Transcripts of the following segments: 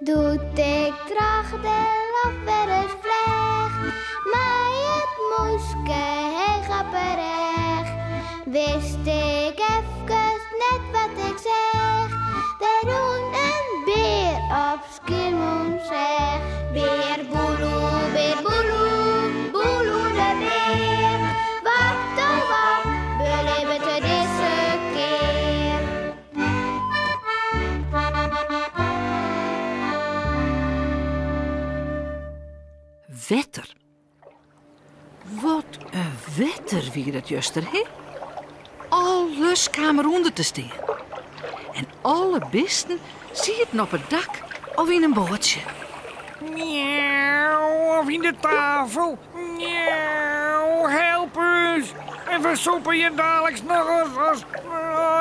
Doe't ik troch de loft wer ris fleach, mei it mûske heech op 'e rêch, wist ik efkes net wat ik seach. Der rûn in bear op Skiermûntseach. Bear Boeloe, bear Boeloe, Boeloe de bear. Wat oh wat belibbet er dizze kear? Wetter. Wat in wetter wie dat juster, hè? Alles kaam der ûnder te stean. En alle bisten sieten op it dak of yn in boatsje. Miauw, of yn de tafel. Miauw, help ús. En we soepen je daliks noch as, as,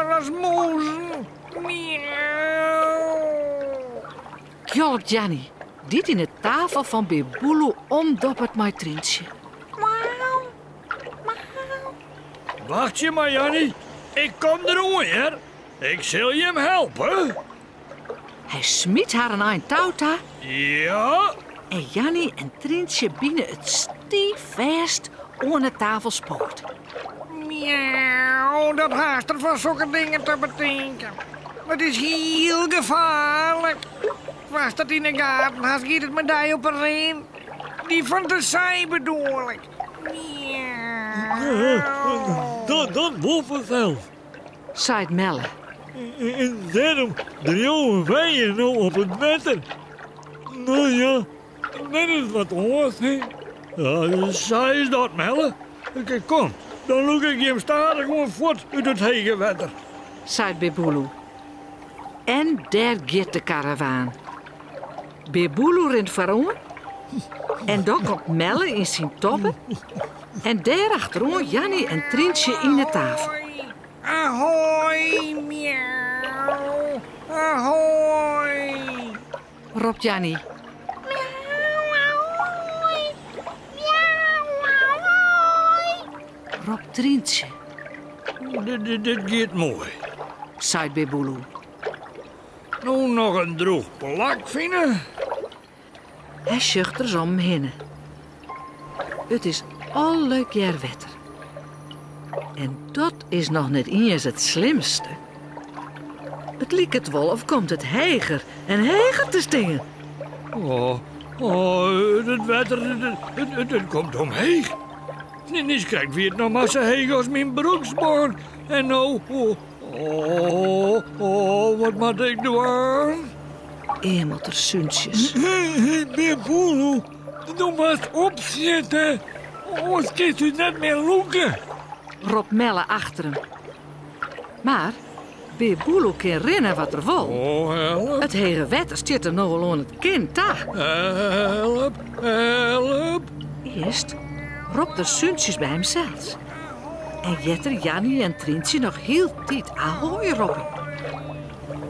as mûzen. Miauw. Gjalpt Janny, dy't yn 'e tafel fan Bear Boeloe omdoppet mei Tryntsje. Wachtsje mar, Janny. Ik kom deroan, hear. Ik sil jim helpe. Hy smyt har in ein tou ta. Ja. En Janny en Tryntsje bine it stiiffêst oan 'e tafelspoat. Miauw, dat haast der fan sokke dingen te betinken. It is hiel gefaarlik. Foar'tst it yn 'e gaten hast, giet it mei dy op 'e rin. Dy fantasy bedoel ik. Miauw. Dat, dat wol fansels. Seit Melle. En dêrom driuwe wy je no op it wetter. No ja, dat is wat oars, hè. Ja, sa is dat, Melle. Kom, dan lûk ik jim stadichoan fuort út it hege wetter. Seit Bear Boeloe. En dêr giet de karavaan. Bear Boeloe rint foaroan en dan komt Melle yn syn tobbe en dêr achteroan Janny en Tryntsje yn 'e tafel. Ahoy, miauw, ahoy! Ropt Janny. Miauw, ahoy! Miauw, ahoy! Ropt Tryntsje. Dit giet moai, seit Bear Boeloe. No noch in drûch plak fine. Hy sjocht ris om him hinne. It is allegear wetter. En dat is noch net iens it slimste. It liket wol of komt it heger en heger te stean. Oh, oh, it wetter, it, it komt omheech. Niiskrekt wie it noch mar sa heech as myn broeksbân. En no, oh, oh, oh, wat moat ik dwaan? Eamelt er súntsjes. Hé, Bear Boeloe, do moatst opsjitte, oars kinst ús net mear lûke. Ropt Melle achter him. Mar Bear Boeloe kin rinne wat er wol. Oh, help. It hege wetter stiet him no al oan it kin ta. Help, help. Earst ropt er súntsjes by himsels. En heart er Janny en Tryntsje noch hieltyd ahoy roppen.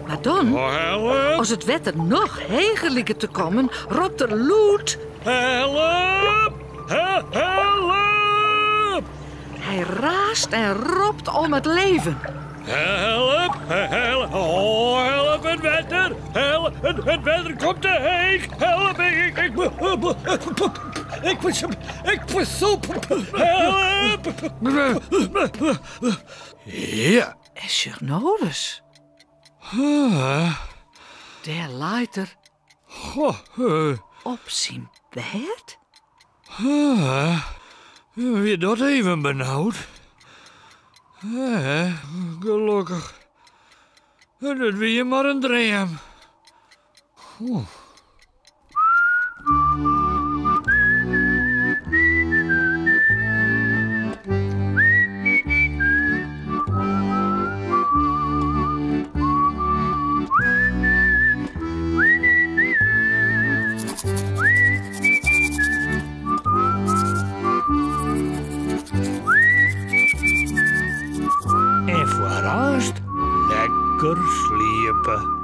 Mar dan, Oh, help. as it wetter noch heger liket te kommen, ropt er lûd. Help! Help! Hy raast en ropt om it leven. Help! Help! Oh, help it wetter! Help! It, it wetter komt te heech! Help! Ik, ik, ik, ik, ik fersûp! Help! Ja. En sjoch no ris. Dêr leit er Goh, op syn bêd. Wie dat even benaud? Gelokkich. Dat wie mar in dream. En foarearst lekker sliepe.